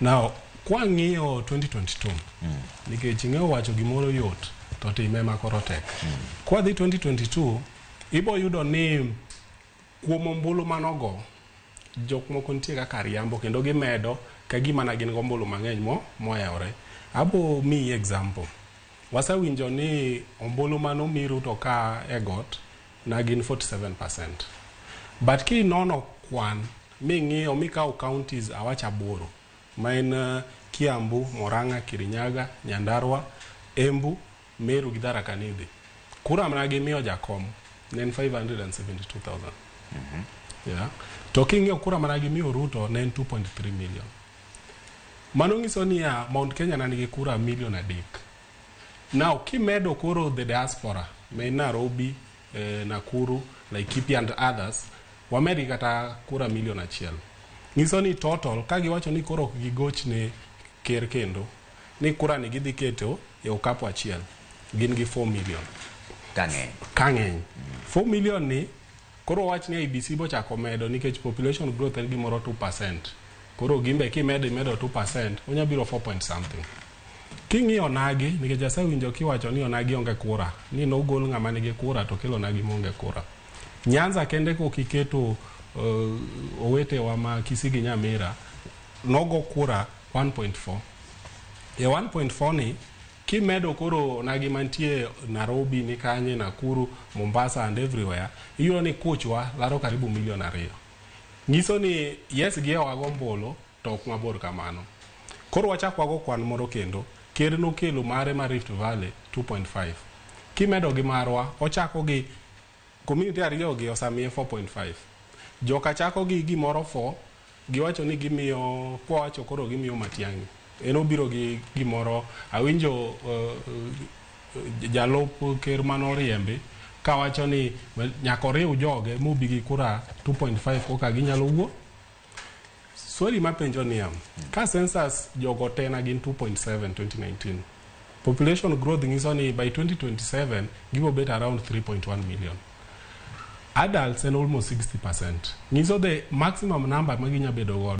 Now, kwang'iyo 2022, nikech ing'eyo wacho gimoro yot to time ma koro tek. Kwadhi 2022, ibo yudo ni kuom ombulu manogo, jok moko nitie kaka riambo kendo gimedo ka gima na gin gombulu mang'eny mo moyawore. Abo miyi example. Wasewinjo ni ombulu manomi Ruto ka e got na gin 47%. But kinono kwan ming'iyo mikawo counties awach aboro ma en Kiambu, Murang'a, Kirinyaga, Nyandarua, Embu, Meru gi Tharaka Nithi. Kura mana gimiyo jakom ne en 572,000. Yeah. To king'iyo kura mana gimiyo Ruto ne en 2.3 million. Mano nyiso niya Mount Kenya na nigi kura milion 3. Now kimedo koro the diaspora ma en Nairobi, Nakuru, Laikipia and others, wamedgi kata kura milion 1. Nyiso ni total ka giwacho ni koro ok gigoch ne ker kendo ni kura ni gidhi keto e okapu achiel gin gi 4 million. Kang'eny. Kang'eny. 4 million ni koro wach ni IEBC bochako medo nikech population growth en gimoro 2%. Koro gimbe kimedo imedo 2% onya biro 4 point something. King'iyo onagi, nikech asewinjo kiwacho ni onagi onge kura, ni nogol ng'ama nigi kura to kelo onagi maonge kura. Nyanza kende kok iketo owetewa ma Kisii gi Nyamira, nogo kura 1.4. E 1.4 ni, kimedo koro onagi mantie Nairobi ni kanye, Nakuru, Mombasa and everywhere, iyudo ni kuchwa laro karibu milion 2. Nyiso ni yes gihewa gombulu to ok mabor kamano. Koro wachak wago kwan moro kendo. Ker nokelo mare mar Rift Valley 2.5. Kimedo gi marwa, ochako gi community ariyo gi osemiye 4.5. Joka chako gi gimoro 4, giwacho ni gimiyo, kwawacho koro gimiyo Matiang'i. En obiro gi gimoro, awinjo jalup ker manoriembi kawacho ni nyaka oriw joge mobi gi kura 2.5 koka ginyalo wuo. Swali mapenjo niya, ka census jogo te na gin 2.7 2019, population growth nyiso ni by 2027 gibo bet around 3.1 million. Adults en almost 60%. Nyiso the maximum number ma ginya bedo godo.